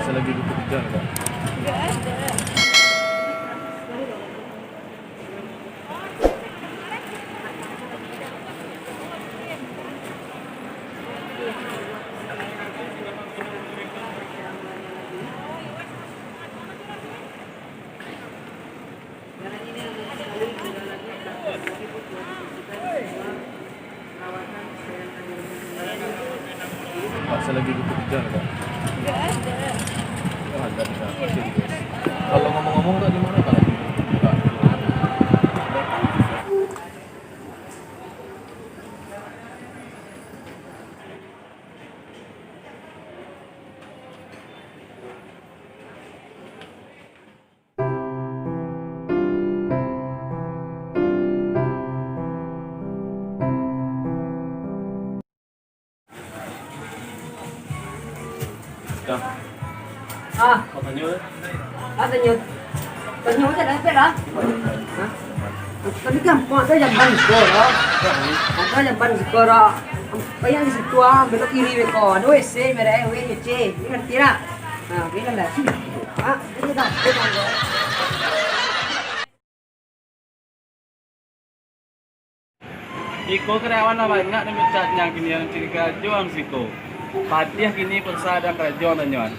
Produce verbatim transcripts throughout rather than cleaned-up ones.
Lagi butuh kerja, Kak. Pak, saya lagi butuh kerja, Pak. Nggak ada. Oh, ada, ada. Serius. Kalau ngomong-ngomong, Kak, di mana, Kak? Kak. Dah. Ah. Kau tanyo. Ah, tanyo. Tanyo aja dah, Pek, dah. Hah? Tapi gampang, ada jamban siko, dah. Ada jamban siko, dah. Apa yang di situ, ah, belok kiri, beko. Ada W C, merek W C. Ini ngerti, dah? Nah, oke, kan, dah. Ah, ini dah. Iko karyawan lah banyak nan mecatnyo kini, nan cari karajo ang siko. Padiah kini paksa ada karajo ang tanyoan.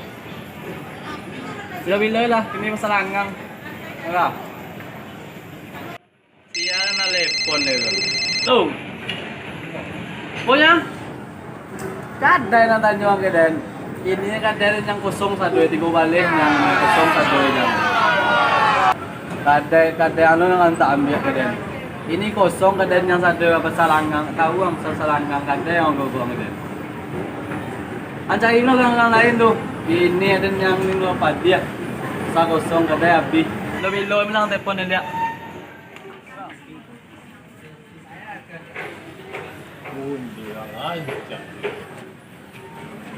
Bilo-bilo lah, kini masalah angang. Alah. Sia nalepon dek tu. Tu. Aponyo? Kadai nan tanyo ka den. Kini kadai nan kosong sado, tigo baleh nan kosong sado nyo. Kadai, kadai anu nan tak ambiak ka den. Kini kosong kadai nan sado, pasal angang, tahu ang pasal angang kadai nan gogoang ka den. Ang cari lo urang-urang lain tu. Kini ado nan limo padiah. Sa kosong kadai abih. Bilo-bilo minang telepon den liak. Undi urang ancak.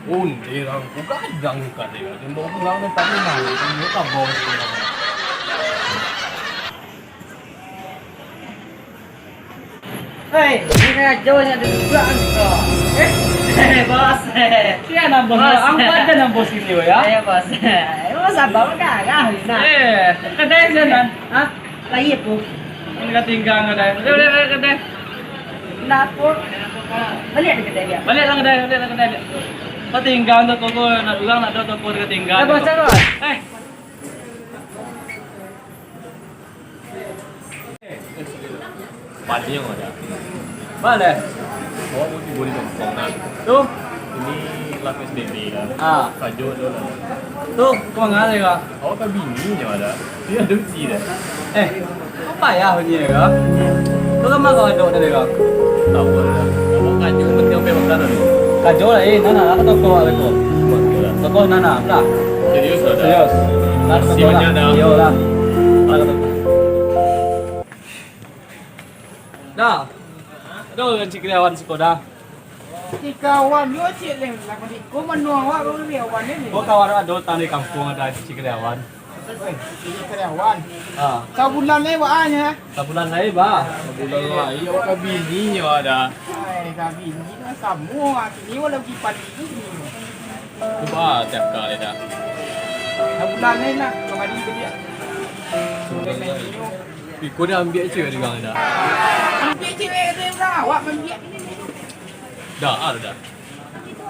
Undi urang ku gadang ka dia. Dia bawa pulang dia tak kenal. Dia tak bawa pulang. Hei, ini aja yang ada juga kan kau. Eh, eh, bos. Sia nan bos? Bos. Angku aja nan bos ini, ya? Iya, bos. Eh, bos, abang dah, dah, nah. Eh, kedai sia nan? Hah? Lahia, Pu. Ini katinggalan kadai. Udah, udah, udah, kadai. Ndak, Pu. Baliak dek kadai dia. Baliak lah kadai, baliak lah kadai. Katinggalan tu toko, nak urang nak tahu toko katinggalan. Dah, Bos, tu. Bos. Eh. Padi yang ada. Baleh. Awak mau tibo di kampung, nah. Tu? Ini lah P S B B lah. Ah. Sajo tu lah. Tu, kau mangana, Kak? Awak ka bini nyo ada. Dia ada uji dah. Eh, kau payah bunyi, Kak? Tu kan mah kau adok tadi, Kak? Tak apa lah. Awak kajo penting sampai makan tadi. Kajo lah, eh, nana, aku toko awak toko. Toko nana, lah. Serius lah, dah. Serius. Lah, toko lah. Banyak dah. Iyo lah. Lah, toko. Dah. Aduh, dengan Cik Riawan siko dah. Cik Riawan juo, Cik, leh. Lah, ko mano awak, ko Riawan ni? Ko kawan ado tang di kampung ado Cik Riawan. Weh, Cik Riawan. Ha. Sabulan lai baa nyo? Sabulan lai, ba. Sabulan lai, awak ka bini nyo ado. Ai, ka bini lah samo, kini walau kipan ni. Cubo tiap kali dah. Sabulan lai lah, kamari ka dia. Sabulan lai. Iko dah ambiak cewek di gang dah. Ambiak cewek tu, bro. Awak ambiak. Dah, ah, dah.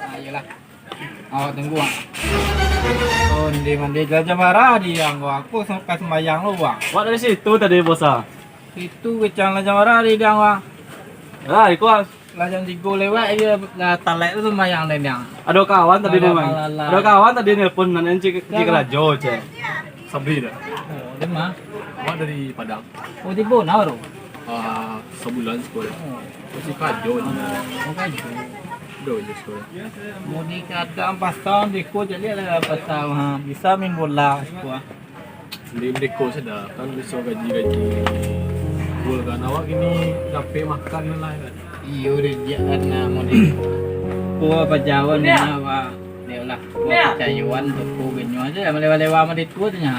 Ah, iyolah. Awak tunggu, ah. Oh, ndi mandi, lah jam bara di ang, wah. Aku sampai sembayang lu, wah. Wak dari situ tadi, Bos, ah. Itu kecang lah jam bara di ang, wah. Lah, iko, ah. Lah jam tigo lewat aja, lah talek tu sembayang deh, Nyang. Ado kawan tadi memang. Ado kawan tadi nelpon, nanyo cik, cik karajo, cek. Sabri dah. Oh, di ma? Awak dari Padang. Oh, di Bonau tu? Ah, sabulan siko. Oh. Masih karajo ni. Oh, karajo. Ado je siko. Mau di kadang pasar, di ko jadi lah pasar, ha, bisa main bola siko. Di merdeko sudah, kan biso gaji-gaji. Full kan, awak kini dapek makan lah kan. Iyo, rejek kan, nah, model. Ko apa jawab ni, nah, wah. Dek lah, ko percayoan tu, ko genyo aja, malewa-lewa sama dek ko tu nya.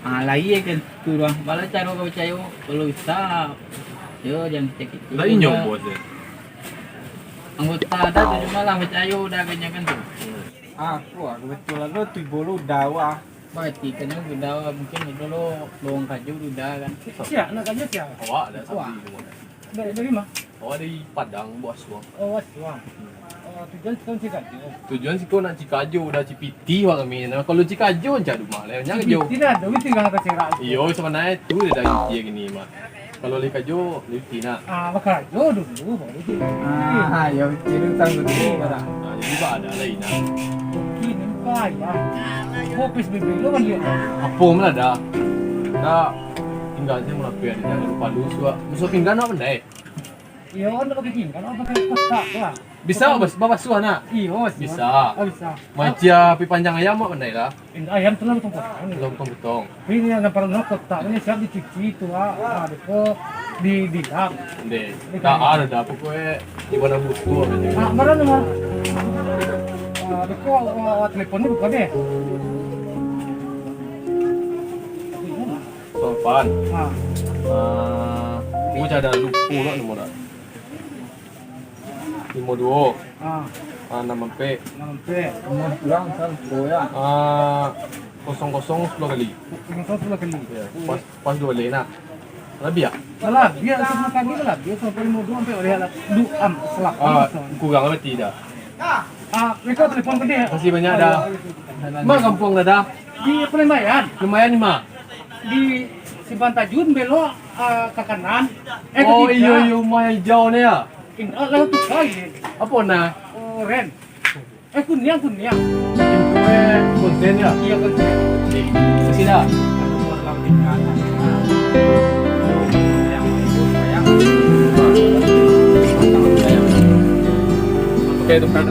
Ah, lagi ya kan, tu doang. Bala caro kau percayo, kalau bisa, yo, jangan kecil-kecil. Lah, inyo bos dia. Anggota ada tu, cuma lah percayo dah genyo kan tu. Aku, aku kebetulan lo tibo lo udah, wah. Berarti kan udah, mungkin udah lo lowong kajo udah kan. Siap, nak kajo siap. Awak ada. Wah. Sambil tu, Bang. Dari, dari mana? Awak dari Padang, Buah Suang. Oh, Buah Suang. Oh, tujuan siko cikajo. Tujuan siko nak cikajo, udah cipiti wak kami. Nah, kalau cikajo, jan rumah lah, nya kajo. Cipiti dah, ada witi kan terserak. Iyo, sebenarnya tu dah inti gini, Mak. Kalau lai kajo, lai piti nak. Ah, bakajo dulu, baru tu. Ah, yo, jadi utang dulu, barang. Ah, jadi ba ada lai nak. Oke, ni payah. Kok P S B B lo kan dia? Apo malah dah. Dah, tinggal se malapeh, ado jan lupo lu suak. Musuh pinggan awak pandai? Iyo, awak ndak pakai pinggan, awak pakai kotak lah. Bisa bas-, babasuah nak? Iyo, basuah. Bisa. Oh, bisa. Macia pi panjang ayam awak pandai lah? Indak, ayam tu lah potong-potong. Potong-potong. Ini yang parlu nak kotak ni siap dicuci tu, ah. Ah, beko dibilang. Ndeh. Dah ada dah, pokoknya di mana butuh aja. Ah, mana nama? Ah, beko, ah, telepon ni buka deh. Sopan. Ah. Ah, gua ada lupa lah nomor dah. Limo duo. Ah. Ah, anam ampek. Anam ampek. Nomor kurang, sal, duo ya. Ah, kosong kosong sepuluh kali. Kosong kosong sepuluh kali. Ya, pas, pas duo kali nak. Labiah ah? Labiah, sepuluh kali lah. Dia sampai limo duo sampai oleh alat. Du, am, selak. Ah, kurang berarti dah. Ah, mereka telepon ke dia. Makasih banyak dah. Ma kampuang dah dah? Di Palembayan. Lumayan ni, Ma. Di Simpang Tajun, belok, ah, ke kanan. Eh, ke kiri. Oh, iyo, iyo, rumah hijau ni ya? Indak lah, tu kali. Apo nah? Oren. Eh, kuniang, kuniang. Itu, eh, konten ya? Iyo, konten. Oke. Makasih dah. Oke, tukar.